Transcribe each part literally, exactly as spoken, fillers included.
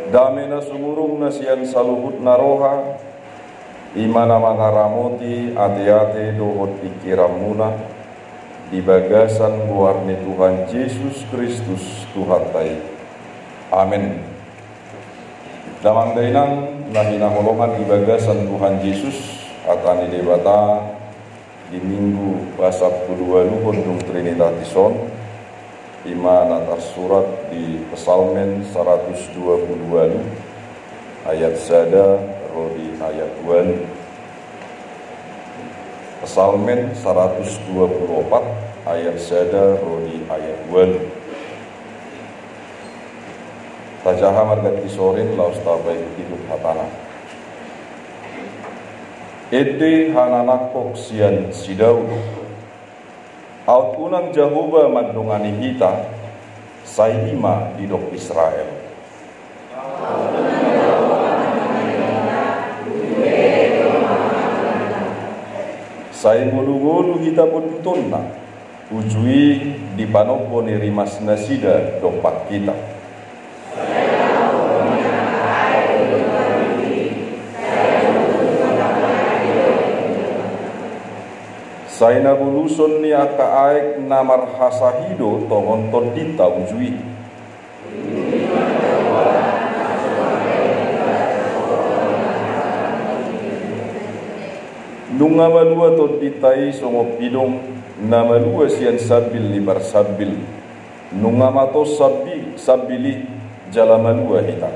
Dame na sumurung na sian saluhut na roha, i ma na mangaramoti ateate dohot pingkiranmuna, di bagasan goar ni Tuhan Jesus Kristus Tuhanta i. Amen. Damang dainang na hinaholongan di bagasan Tuhan Jesus, hata ni Debata di Minggu pasampuluualuhon dung Trinitatis on, i ma na tarsurat di Psalmen saratus dua puluh ualu ayat sada ro di ayat ualu. Psalmen saratus dua puluh opat ayat sada ro di ayat ualu. Tajaha marganti sorin laos tapaihut-ihut hatana. Ende hananangkok sian si Daud. Aut unang Jahowa mandongani hita, sai i ma didok Israel. Sai ngolu-ngolu hita pondutonna, uju i dipanompo ni rimas nasida dompak hita. Sai na boluson ni angka aek na marhasahi do tongon tondinta uju i. Nunga malua tondinta i songon pidong na malua sian sambil ni parsambil. Nunga matos sambi-, sambil i jala malua hita.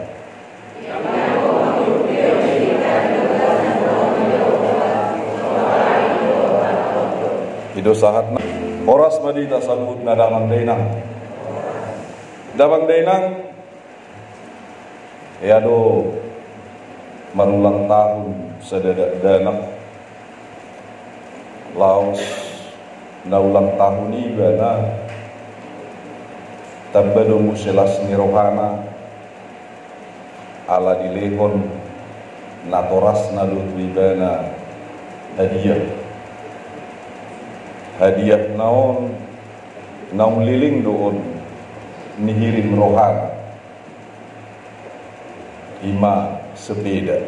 I do sahatna. Horas ma di hita saluhutna damang dainang. Damang dainang, ia do marulang tahun sada dakdanak. Laos na ulang tahun i ibana, tamba do muse las ni rohana, ala dilehon natorasna do tu ibana hadiah. Hadiahna on naung leleng do on nihirim rohana. I ma sepeda.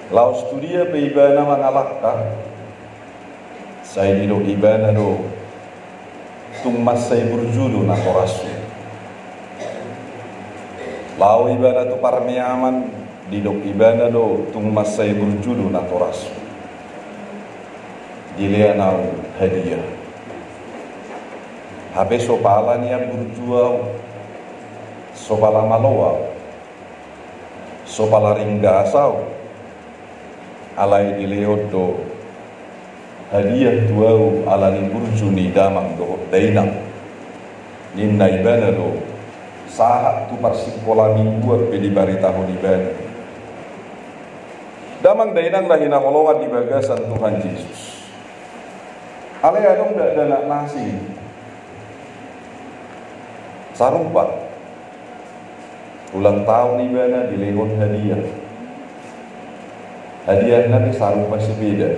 Laos tu dia pe ibana mangalangka, sai didok ibana do, tung mansai burju do natorashu. Laho ibana tu parmeaman, didok ibana do, tung mansai burju do natorashu. Dilehon ahu hadiah. Hape so pala nian burju ahu, so pala malo ahu, so pala ringgas ahu, alai dilehon do hadiah tu ahu ala ni burju ni damang dohot dainang. Ninna ibana do, sahat tu parsingkola mingguan pe dibaritahon ibana. Damang dainang na hinaholongan di bagasan Tuhan Jesus. Alai adong dakdanak na asing. Sarupa. Ulang tahun ibana dilehon hadiah. Hadiahna pe sarupa sepeda.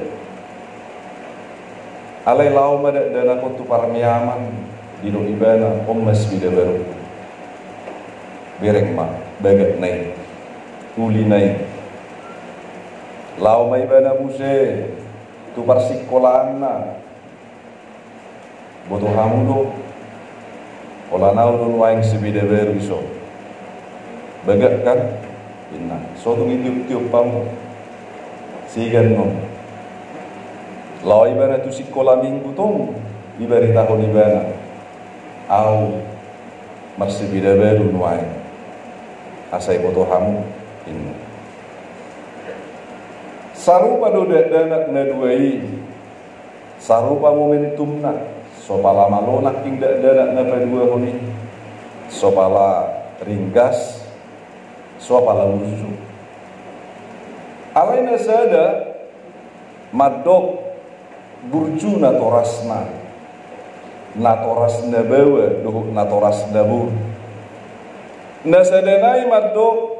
Alai laho ma dakdanak on tu parmeaman, didok ibana, on ma sepeda baru. Bereng ma, bagak na i. Uli na i. Laho ma ibana muse tu parsingkolaanna. Boto hamu do, holan ahu do nuaeng sepeda baru ison. Bagak kan? Inna, so tung itiop-tiop hamu. Sigan non. Laho ibana tu singkola minggu tong, dibaritahon ibana. Ahu marsepeda baru nuaeng. Asa iboto hamu, inna. Sarupa do dakdanak na dua i. Sarupa momentumna, so pala malo nangkin dakdanak na paduahon i, so pala ringgas, so pala burju. Alai na sada mandok burju natorasna, natoras na baoa dohot natoras na boru. Na sada nai mandok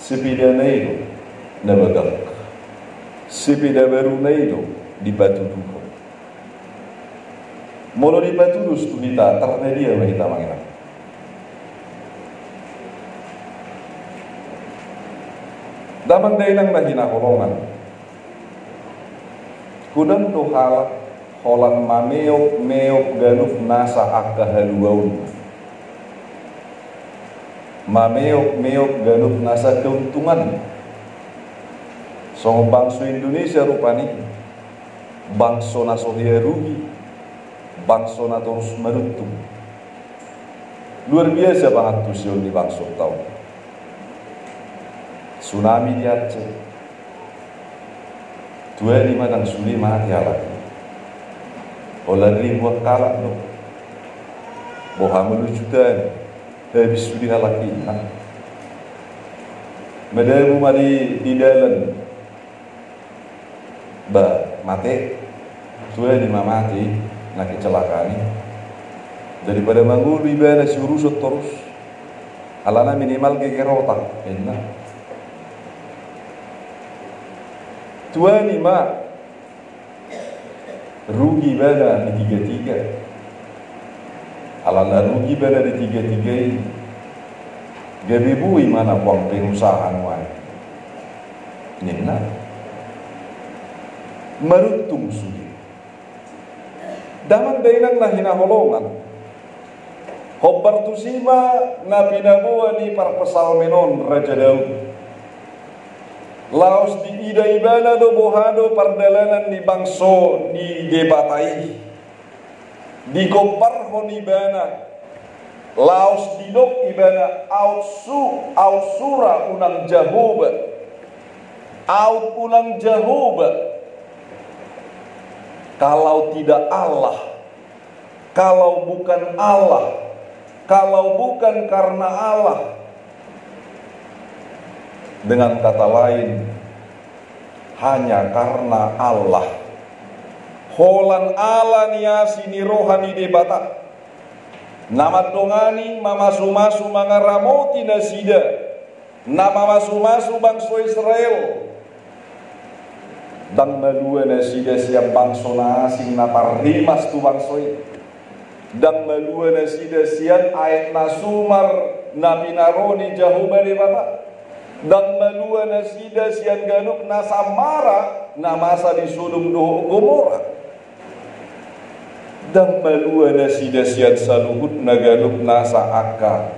sepedana i do na bagak, sepeda baruna i do dipatuduhon. Molo dipatudos tu hita, tarnadia ma hita manginan. Damang dainang na hinaholongan, godang do halak holan mameopmeop ganup nasa angka haluaon, mameopmeop ganup nasa keuntungan. Songon bangso Indonesia rupani, bangso na so hea rugi, bangso na torus maruntung. Luar biasa pangantusion ni bangsonta on. Tsunami di Aceh. Tuani ma ndang sude mate halak i. Holan ribuan halak do. Boha molo jutaan. Habis sude halak i, nah. Madabu ma di, di dalan. Ba, mate. Tuani ma mate, na kecelakaan i. Daripada mangolu ibana siuruson torus. Alana minimal geger otak, ninna. Tuani ma rugi ibana di tigatiga. Alana rugi ibana di tigatiga i, gabe boi ma na poang pengusaha nuaeng, ninna. Maruntung sude. Damang dainang na hinaholongan, hombar tusi ma na pinaboa ni parpsalmen on, Raja Daud. Laos diida ibana do boha do pardalanan ni bangso ni Debata i. Digombarhon ibana, laos didok ibana, aut su-, aut sura unang Jahowa. Aut unang Jahowa. Kalau tidak Allah, kalau bukan Allah, kalau bukan karena Allah. Dengan kata lain, hanya karena Allah. Holan ala ni asi ni roha ni Debata, na mandongani, mamasumasu, mangaramoti nasida, na mamasumasu bangso Israel. Ndang malua nasida sian bangso na asing na tarrimas tu bangso i. Ndang malua nasida sian aek na sumar na pinaro ni Jahowa Debata. Ndang malua nasida sian ganup nasa mara na masa di Sodom dohot Gomora. Ndang malua nasida sian saluhutna ganup nasa angka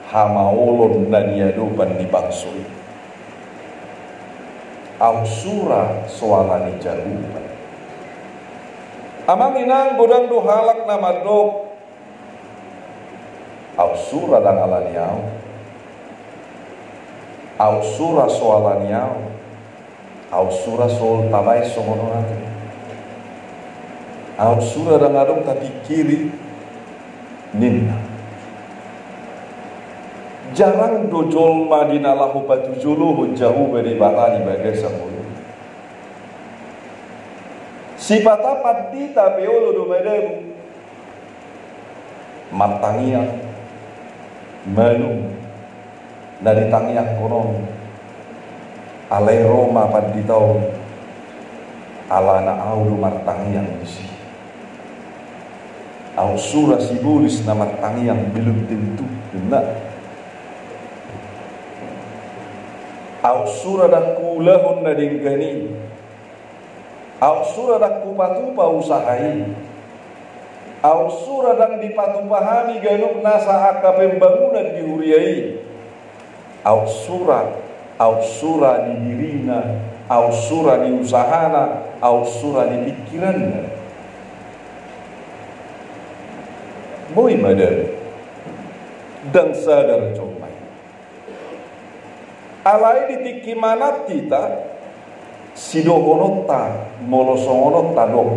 hamaolon na niadopan ni bangso i. Aut sura so ala ni Jahowa. Amang inang, godang do halak na mandok, aut sura ndang ala ni ahu. Aut sura so ala ni ahu. Aut sura so tabaen songon on ate. Aut sura ndang adong tapingkiri, ninna. Jarang do jolma di na laho patujolohon Jahowa Debata di bagasan ngolu. Sipata pandita pe olo do madabu. Martangiang, malum, na ditangiangkon on, alai ro ma pandita on, alana ahu do martangiang disi. Aut sura sibolis na martangiang belum tentu, ninna. Aut sura ndang huulahon na denggan i. Aut sura ndang hupatupa usaha i. Aut sura ndang dipatupa hami ganup nasa angka pembangunan di huria i. Aut sura, aut sura di dirina, aut sura di usahana, aut sura di pingkiranna. Boi ma da. Ndang sadar jolma i. Alai di tingki manat hita, sidohononta, molo songon on tadok,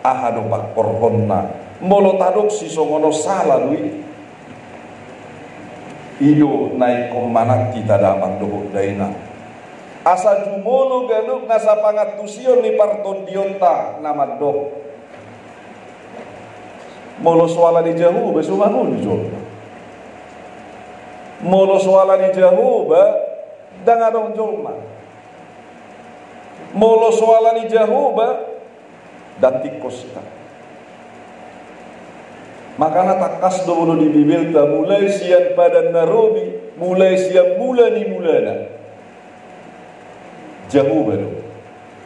aha do pangkorhonna, molo tadok sisongon on sala do i. I do na ingkon manat hita damang dohot dainang. Asa jumolo ganup nasa pangantusion ni partondionta na mandok. Molo so ala ni Jahowa, so mangolu jolma. Molo so ala ni Jahowa, ndang adong jolma. Molo so ala ni Jahowa, ndang tingkos hita. Makana tangkas do molo di Bibelta, mulai sian Padan Na Robi, mulai sian mula ni mulana. Jahowa do.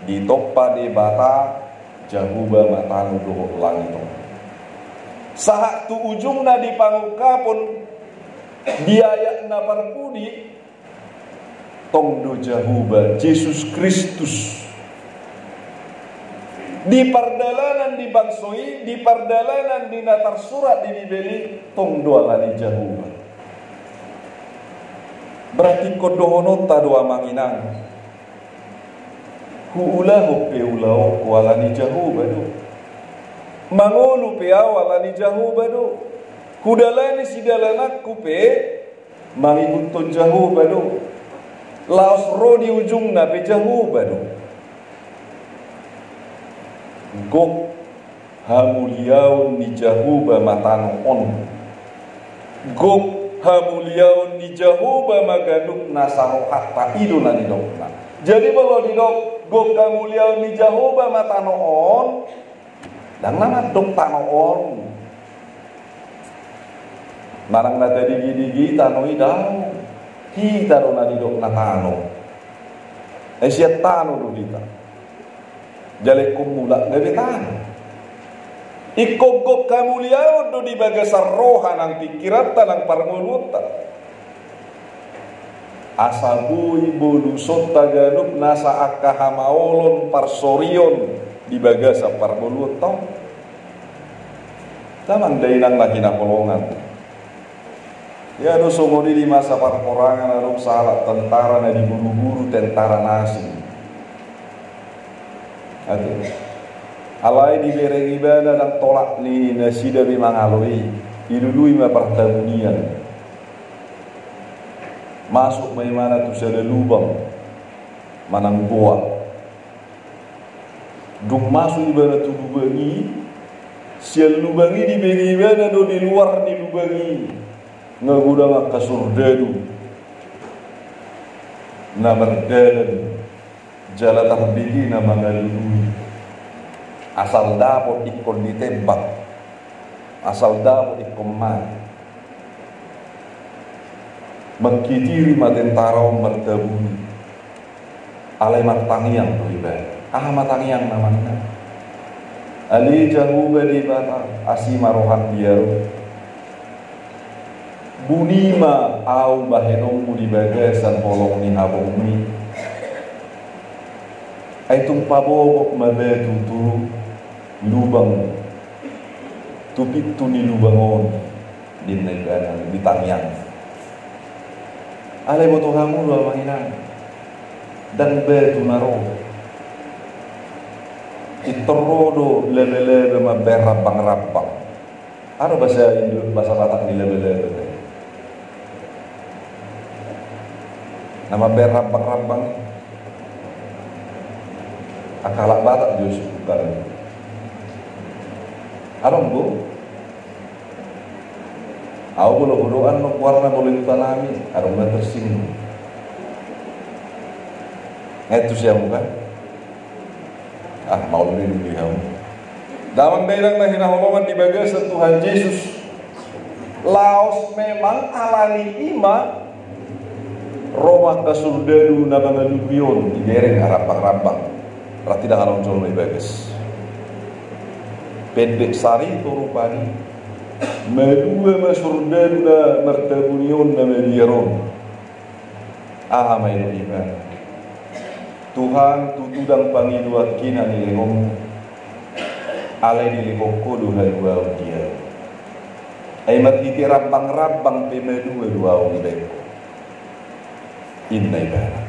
Ditompa Debata Jahowa ma tano dohot langit on. Sahat tu ujungna di pangungkapon di ayat na parpudi, tong do Jahowa, Jesus Kristus. Di pardalanan di bangso i, di pardalanan di na tarsurat di Bibel i, tong do ala ni Jahowa. Berarti ingkon dohononta do, amang inang, huulahon pe ulaonku ala ni Jahowa do. Mangolu pe ahu ala ni Jahowa do. Hudalani sidalananku pe mangihuthon Jahowa do. Laos ro di ujungna pe Jahowa do. Gok hamuliaon ni Jahowa ma tano on. Gok hamuliaon ni Jahowa ma ganup nasa rohanta, i do na nidokna. Jadi molo didok gok hamuliaon ni Jahowa ma tano on, ndang na mandok tano on. Manang na tadigi-digi tano i, daong. Hita do na nidokna tano. Ai sian tano do hita. Jala ingkon mulak gabe tano. Ingkon gok hamuliaon do di bagasan roha nang pingkiranta nang parngoluonta. Asa boi bolusonta ganup nasa angka hamaolon parsorion di bagasan parngoluonta on. Damang dainang na hinaholongan. Ia do songon i di masa parporangan adong sahalak tentara na diburu-buru tentara na asing. Ate. Alai dibereng ibana ndang tolap ni nasida be mangalo i, dilului ma partabunian. Masuk ma ibana tu sada lubang manang goa. Dung masuk ibana tu lubang i, sian lubang i dibege ibana do di luar ni lubang i nga godang angka surdadu na mardalan jala tarbege na mangalului. Asal dapot ingkon ditembak, asal dapot ingkon mate. Mangkitiri ma tentara on martabuni. Alai martangiang do ibana. Aha ma tangiangna, amang inang? Ale Jahowa Debata, asi ma roham di ahu. Buni ma ahu bahenonmu di bagasan holong ni habongmi. Ai tung pabogot ma batu tu lubang, tu pintu ni lubang on, ninna ibana di tangiangna. Alai boto hamu do, amang inang, ndang batu na ro. Pintor ro do labe-labe mambaen rambang-rambang. Aha do bahasa Indo, bahasa Batak ni labe-labe? Na mambaen rambang-rambang i. Angka halak Batak do suka. Adong do. Ahu molo hudoan do goarna molo di huta nami, adong na tersinggung. Nga itu siamu kan? Ah, maol ni dulu ya. Damang dainang na hinaholongan di bagasan Tuhan Jesus. Laos memang ala ni i ma ro ma angka surdadu na mangalului on, dibereng rambang-rambang. Berarti ndang adong jolma di bagas. Pendek sari tu rupani. Malua ma surdadu na martabuni on na maliar on. Aha ma didok ibana? Tuhan, tutu ndang pangidoanki na nilehonmu, alai nilehon Ho do haluaon di ahu. Ai marhite rambang-rambang pe malua do ahu dibaen Ho, ninna ibana.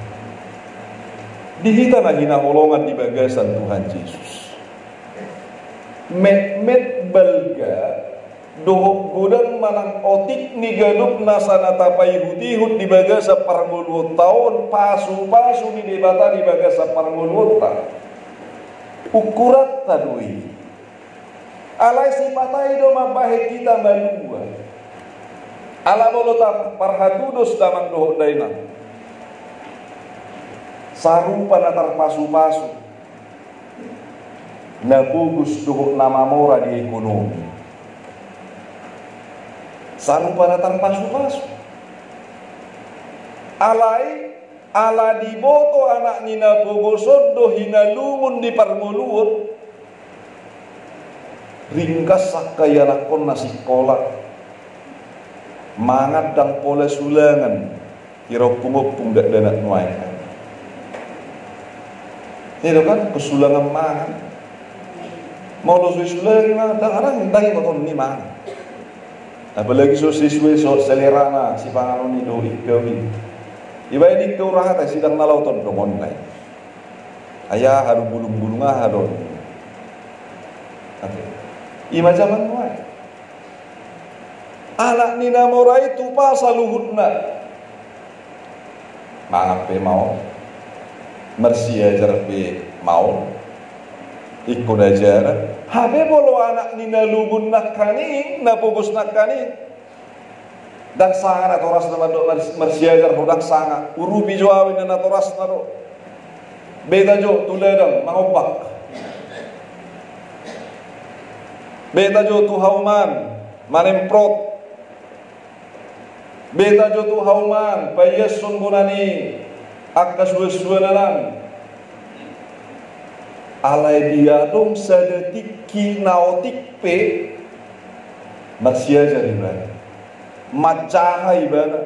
Di hita na hinaholongan di bagasan Tuhan Jesus, metmet balga dohot godang manang otik ni ganup nasa na tapaihut-ihut di bagasan parngoluonta on, pasu-pasu ni Debata di bagasan parngoluonta. Ukuranta do i. Alai sipata i do mambahen hita malua. Ala molo taparhatudos damang dohot dainang, sarupa na tarpasu-pasu na pogos dohot na mamora di ekonomi. Sarupa na tarpasu-pasu. Alai Ala diboto anak ni na pogos on do hinalungun di parngoluon, ringgas angka ianakhonna sikola, mangan ndang pola sulangan, hira ompung-ompung dakdanak nuaeng. Ia do kan, ingkon sulangan mangan. Molo so disulangi mangan, ndang, ndang, ndang ingot on ni mangan. Apalagi so sesuai so selerana sipanganon i dohot ingkau i. Ibaen ingkau rahat, ai sidang na laho tondongon nai. Ai aha do, bulung-bulung aha do. Oke. I ma jaman nuaeng. Anak ni na mora i tupa saluhutna. Mangan pe maol, marsiajar pe maol, ingkon ajaran. Hape molo anak ni na lungun nangkaning, na pogos nangkaning, ndang sanga natorasna mandok mars-, marsiajar, ndang sanga. Urupi jo au inna natorasna do. Beta jo tu ladang mangombak. Beta jo tu hauman manemprot. Beta jo tu hauman paiashon bona ni angka suan-suanan an. Alai dia adong sada tingki na otik pe, marsiajar ibana, manjaha ibana,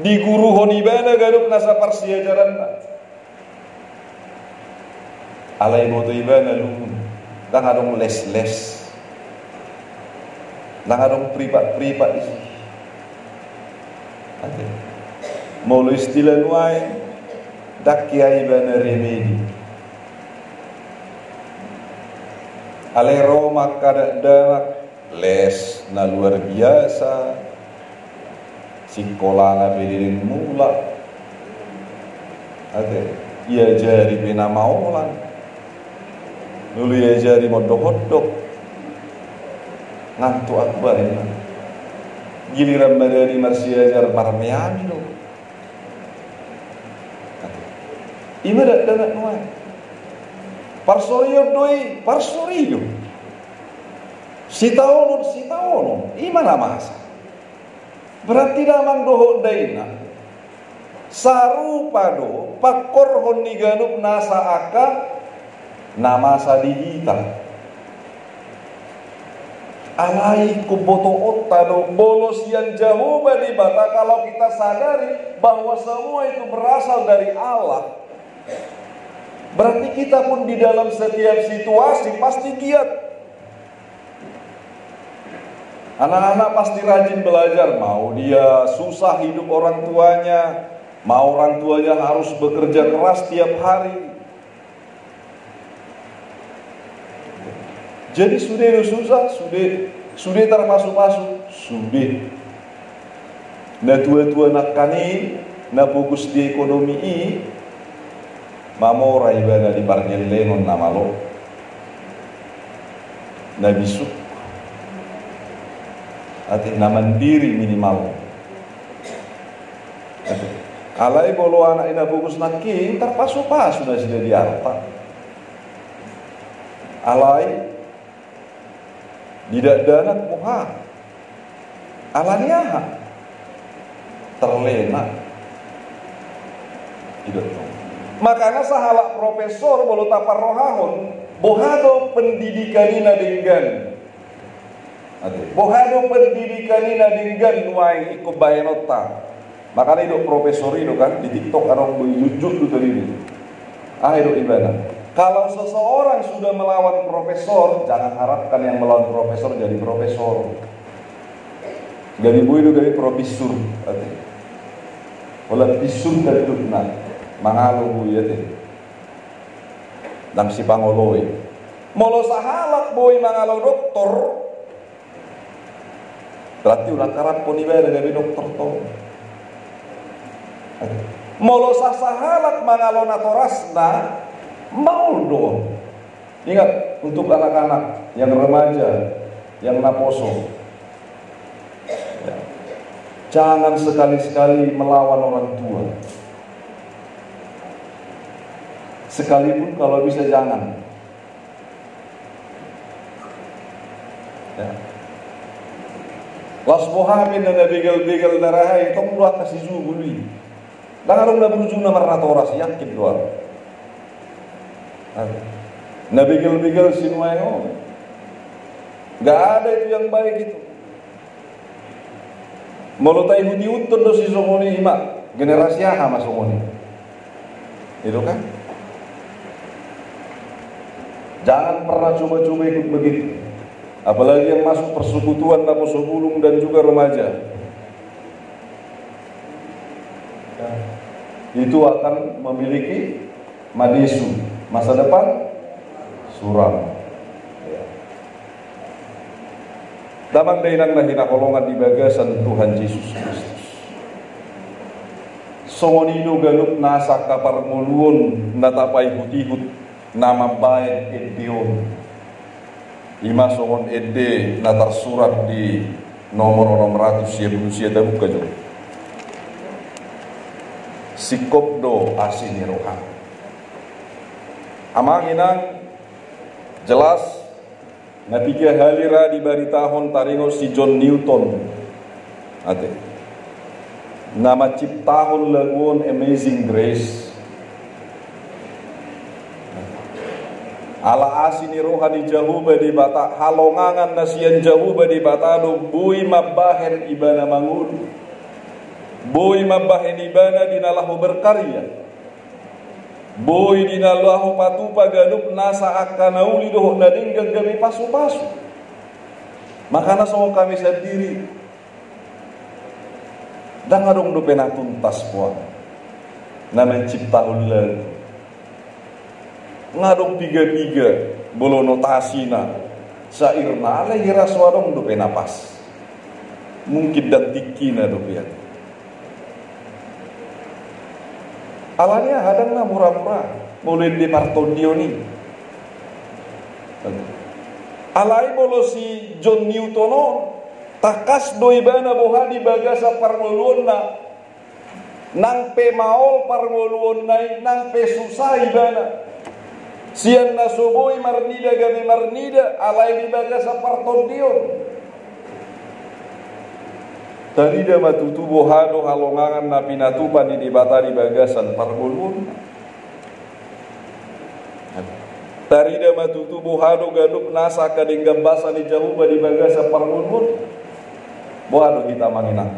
diguruhon ibana ganup nasa parsiajaranna. Alai boto ibana lungun, ndang adong les-les, ndang adong pripat-pripat disi. Ate. Molo istilah nuaeng, ndang hea ibana remedi. Alai ro ma angka dakdanak, les na luar biasa, sikolana pe didin mulak. Ate, iajari pe na maolan. Molo iajari mondok-ondok, ngantuk au baen. Giliran maradi marsiajar marmeami do. Ate. I ma dakdanak nuaeng. Parsorion do i, parsorion. Sitaonon, sitaonon, i ma na masa. Berarti damang dohot dainang, sarupa do pangkorhon ni ganup nasa angka na masa di hita. Alai ingkon botoonta do, molo sian Jahowa Debata, kalau kita sadari bahwa semua itu berasal dari Allah, berarti kita pun di dalam setiap situasi pasti giat. Anak-anak pasti rajin belajar, mau dia susah hidup orang tuanya, mau orang tuanya harus bekerja keras tiap hari. Jadi sude do susah, sude, sude tarpasu-pasu, sude. Natua-tua nangkaning, na pogos di ekonomi i, mamora ibana di pargellengon na malo, na bisuk, ate, na mandiri minimal. Ate. Alai molo anak i na pogos nangkin, tarpasu-pasu nasida di arta. Alai di dakdanak boha? Ala ni aha? Terlena. Ido. Makana sahalak profesor molo taparrohahon, boha do pendidikan i na denggan? Ate. Boha do pendidikan i na denggan nuaeng ingkon bahenonta? Makana idok profesor i do kan, di TikTok adong do, i jujur do tadi i. Aha idok ibana? Kalau seseorang sudah melawan profesor, jangan harapkan yang melawan profesor jadi profesor. Gabe boi do gabe profesor, ate. Holan pisur kan hidupna, mangalo boi, ate. Ndang sipangoloi. Molo sahalak boi mangalo doktor, berarti unang haraphon ibana gabe doktor tong. Molo sa-, sahalak mangalo natorasna, maol do. Ingat, untuk anak-anak, yang remaja, yang naposo, ya, jangan sekali-sekali melawan orang tua. Sekalipun kalau bisa jangan. Ya. Laos boha pe na begal-begal na ra hea i, tong do angka sijugul i. Ndang adong na burju na marnatoras, yakin do au. Na begal-begal sinuaeng on. Nggak ada itu yang baik itu. Molo taihut-ihuthon do sisongon i, ima generasi aha ma songon i? Itu kan? Jangan pernah coba-coba ikut begitu. Apalagi yang masuk persekutuan naposo bulung dan juga remaja. Itu akan memiliki madesu, masa depan suram. Ya. Damang dainang na hinaholongan di bagasan Tuhan Jesus Kristus. Songon i do ganup nasa angka parngoluon na tapaihut-ihut na mambaen ende on. Ima songon ende na tarsurat di nomor onom ratus sia pulu sia, tabuka jo. Singkop do asi ni roha. Amang inang, jelas na piga hali ra dibaritahon taringot si John Newton. Ate. Na manciptahon lagu on Amazing Grace. Ala asi ni roha ni Jahowa Debata, halongangan na sian Jahowa Debata do boi mambahen ibana mangolu. Boi mambahen ibana di na laho berkarya. Boi di na laho patupa ganup nasa angka na uli dohot na denggan gabe pasu-pasu. Makana songon hami sandiri, ndang adong dope na tuntas puang na manciptahon lagu. Nga adong piga-piga, molo notasina, sairna, alai hira so adong dope na pas. Mungkin ndang tingkina dope ia. Alani aha? Ndang na mura-mura molo ende partondion i. Alai molo si John Newton on, tangkas do ibana boha di bagasan parngoluonna. Nang pe maol parngoluonna i, nang pe susa ibana. Sian na so boi marnida gabe marnida, alai di bagasan partondion. Tarida ma tutu boha do halongangan na pinatupa ni Debata di bagasan parngoluonna. Tarida ma tutu boha do ganup nasa angka denggan basa ni Jahowa di bagasan parngoluonna. Boha do hita manginang?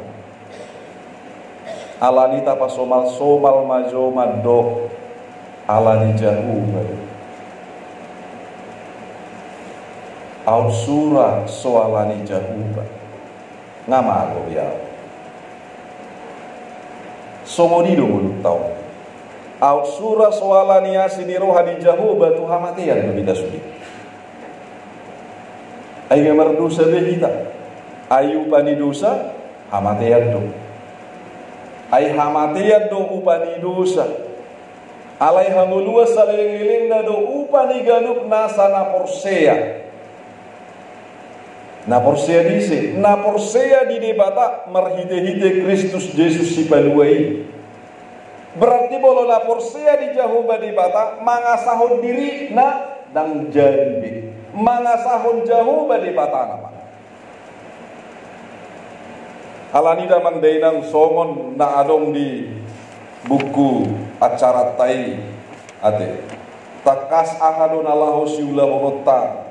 Alani tapasomal-somal ma jo mandok ala ni Jahowa. Aut sura so ala ni Jahowa, nga mago be au. Songon i do ngolunta on. Aut sura so ala ni asi ni roha ni Jahowa, tu hamatean do hita sude. Ai nga mardosa be hita. Ai upa ni dosa hamatean do. Ai hamatean do upa ni dosa. Alai hangoluan saleleng-lelengna do upa ni ganup nasa na porsea. Na porsea di ise? Na porsea di Debata marhite-hite Kristus Jesus Sipalua i. Berarti molo na porsea di Jahowa Debata, mangasahon dirina ndang jadi be. Mangasahon Jahowa Debata nama. Alani damang dainang, songon na adong di buku acaranta i, ate. Tangkas aha do na laho siulahononta?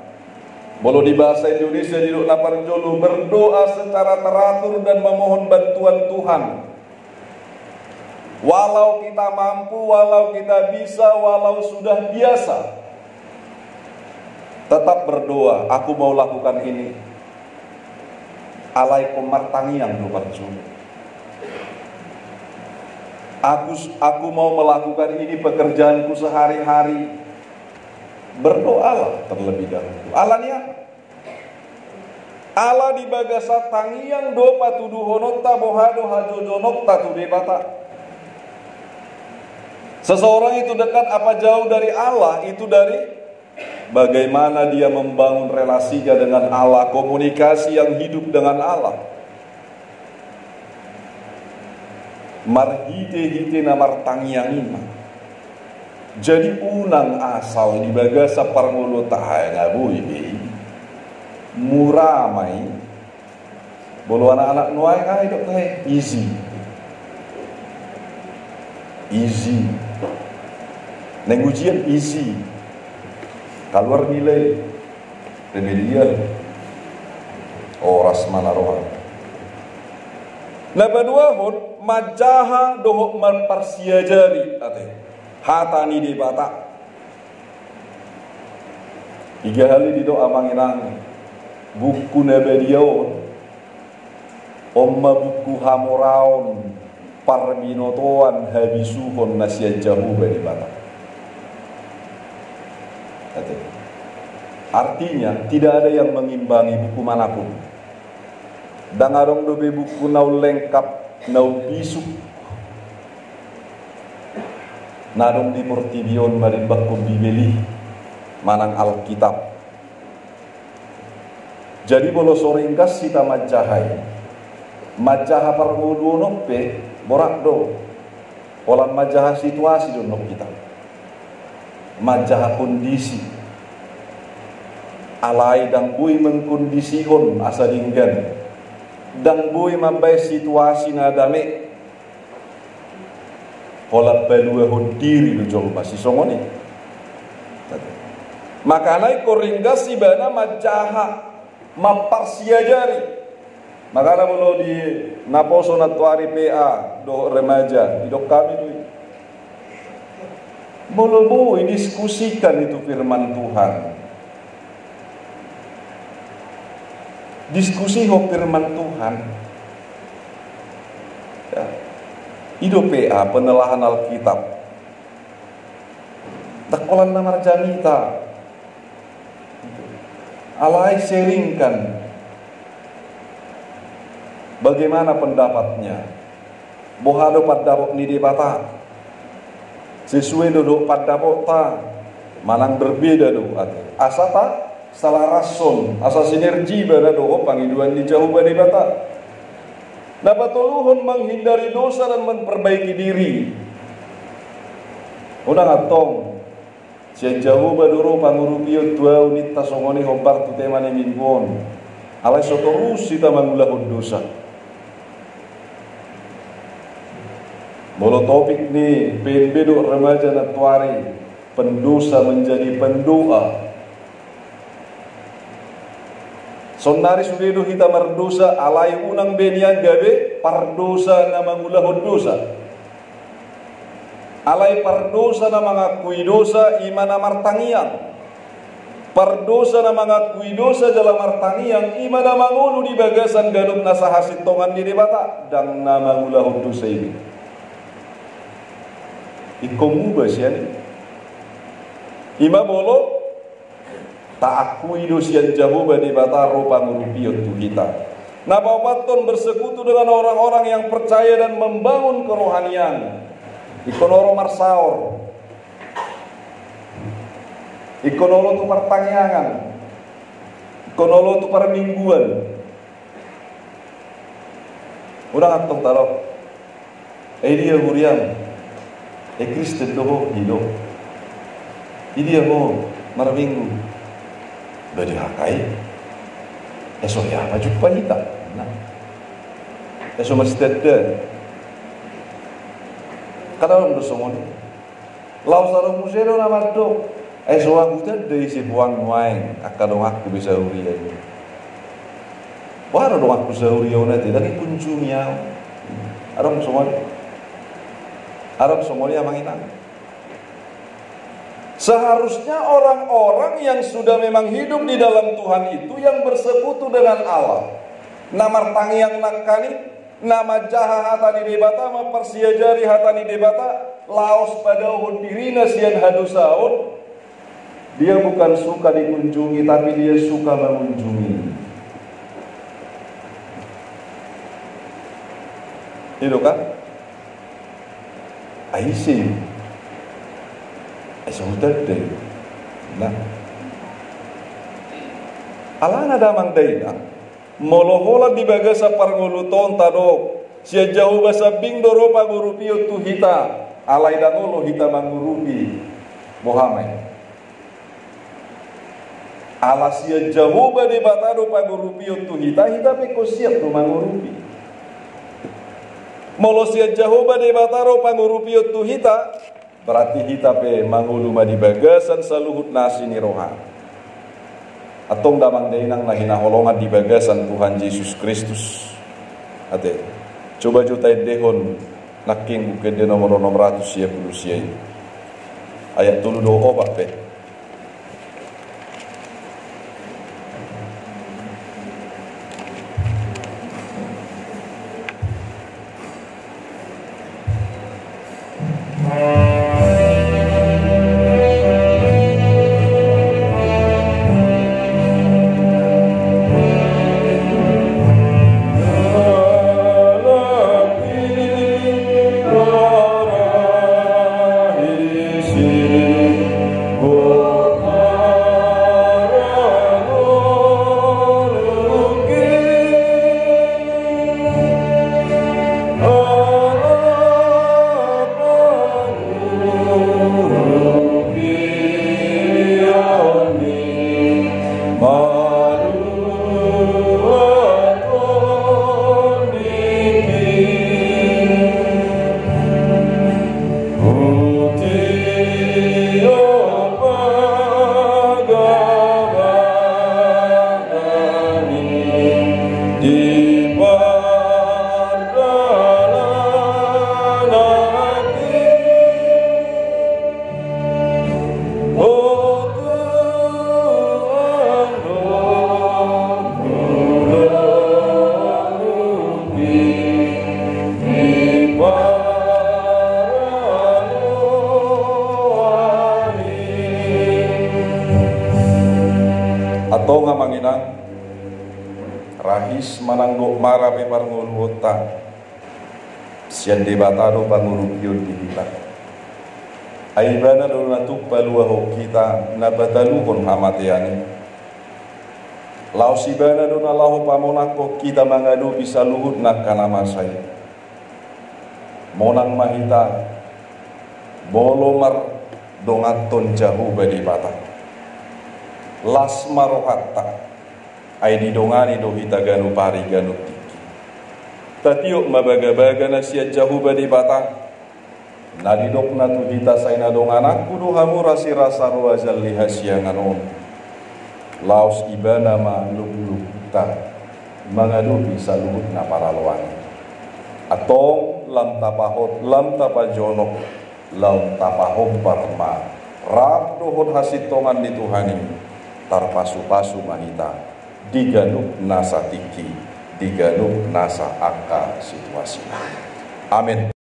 Molo di bahasa Indonesia didok na parjolo, berdoa secara teratur dan memohon bantuan Tuhan. Walau kita mampu, walau kita bisa, walau sudah biasa, tetap berdoa, "Aku mau lakukan ini." Alai ingkon martangiang do parjolo. Aku, aku mau melakukan ini pekerjaanku sehari-hari. Berdoalah terlebih dahulu. Alani aha? Ala di bagasan tangiang do patuduhononta boha do hajojononta tu Debata. Seseorang itu dekat apa jauh dari Allah, itu dari bagaimana dia membangun relasinya dengan Allah, komunikasi yang hidup dengan Allah. Marhite-hite na martangiang i ma. Jadi unang asal di bagasan parngoluonta, "Ai nga boi be i, mura ma i." Molo anak-anak nuaeng, ai didok tahe, "Easy." Isi. Naeng ujian, isi. Kaluar nilai. Remedial. Horas ma na roha. Na paduahon, manjaha dohot marparsiajari, ate, hata ni Debata. Piga hali didok, amang inang, buku na badia on, on ma buku hamoraon, parbinotoan, habisuhon na sian Jahowa Debata. Ate. Artinya, tidak ada yang mengimbangi buku manapun. Ndang adong dope buku na lengkap, na bisuk, na adong di portibi on, marimbanghon Bibel i manang Alkitab. Jadi, molo so ringgas hita manjaha i, manjaha parngoluon on pe borat do. Holan manjaha situasi do nang hita. Manjaha kondisi. Alai ndang boi mengkondisihon asa denggan. Ndang boi mambaen situasi na dame. Holan paluahon diri do jolma sisongon i. Makana ingkon ringgas ibana manjaha, mamparsiajari. Makana molo di naposo nantoari P A dohot remaja, didok hami do i, molo boi, diskusikan itu firman Tuhan. Diskusi ho firman Tuhan. Ya. I do P A, penelaahan Alkitab. Ndang holan na marjamita. Alai sharingkan bagaimana pendapatnya. Boha do pandapot ni Debata. Sesuai do dohot pandapotta, manang berbeda do, ate. Asa tasalarashon, asa sinergi ibana dohot pangidoan ni Jahowa Debata. Na patoluhon, menghindari dosa dan memperbaiki diri. Unang antong, sian Jahowa do ro pangurupion tu ahu, ninta songon i hombar tu tema ni minggu on. Alai so torus hita mangulahon dosa. Molo topik ni P M B dohot remaja nantoari, pendosa menjadi pendoa. Saonnari sude do hita mardosa, alai unang be nian gabe pardosa na mangulahon dosa. Alai pardosa na mangakui dosa, i ma na martangiang. Pardosa na mangakui dosa jala martangiang, i ma na mangolu di bagasan ganup na sahasintongan ni Debata, ndang na mangulahon dosa i be. Ingkon muba sian i. I ma molo taakui do sian Jahowa Debata ro pangurupion tu hita. Na paopathon, bersekutu dengan orang-orang yang percaya dan membangun kerohanian. Ingkon olo marsaor. Ingkon olo tu partangiangan. Ingkon olo tu parmingguan. Unang antong tadok, "Eh, dia huriam? Eh, Kristen do ho?" Ido. "Idia ho marminggu?" Ba di hakai. Eh, so hea pajumpa hita. Nah. Eh, so mastanda. Kada adong do songon i. Laos adong muse do na mandok, "Eh, so ahu tanda ise puang nuaeng, angka donganku be sahuria i. Boha do donganku sahuria on ate, ndang dikunjungi ahu." Adong songon i. Adong songon i, amang inang. Seharusnya orang-orang yang sudah memang hidup di dalam Tuhan itu yang bersekutu dengan Allah. Na martangiang nangkaning, na manjaha hata ni Debata, mamparsiajari hata ni Debata, laos padaohon dirina sian hadosaon, dia bukan suka dikunjungi, tapi dia suka mengunjungi. Ido kan? Ai ise? Ai so hutanda. Nah. Alana damang dainang, molo holan di bagasan parngoluta on tadok, sian Jahowa sambing do ro pangurupion tu hita, alai ndang olo hita mangurupi. Boha ma i? Ala sian Jahowa Debata do pangurupion tu hita, hita pe ingkon siap do mangurupi. Molo sian Jahowa Debata do pangurupion tu hita, berarti hita pe mangolu ma di bagasan saluhut na asi ni roha. Antong damang dainang na hinaholongan di bagasan Tuhan Jesus Kristus. Ate, coba jo taendehon nangkin Buku Ende nomor onom ratus sia pulu sia i, ayat tolu dohot opat pe. Antong amang inang, rahis manang dohot mara pe parngoluonta, sian Debata do pangurupion di hita. Ai Ibana do na tuk paluahon hita na pataluhon hamatean i. Laos Ibana do na laho pamonanghon hita mangadopi saluhut angka na masa i. Monang ma hita molo mardonganhon Jahowa Debata. Las ma rohanta, ai didongani do hita ganup ari ganup tingki. Tatiop ma bagabaga na sian Jahowa Debata, na didokna tu hita: Sai na dongananku do hamu rasirasa roha jala hasiangan on. Laos Ibana ma luklukta mangadopi saluhut na paraloan i. Antong lam tapahot, lam tapajonok, lam tapahombar ma rap dohot hasintongan ni Tuhan i, tarpasupasu ma hita di ganup nasa tingki, di ganup nasa angka situasi. Amen.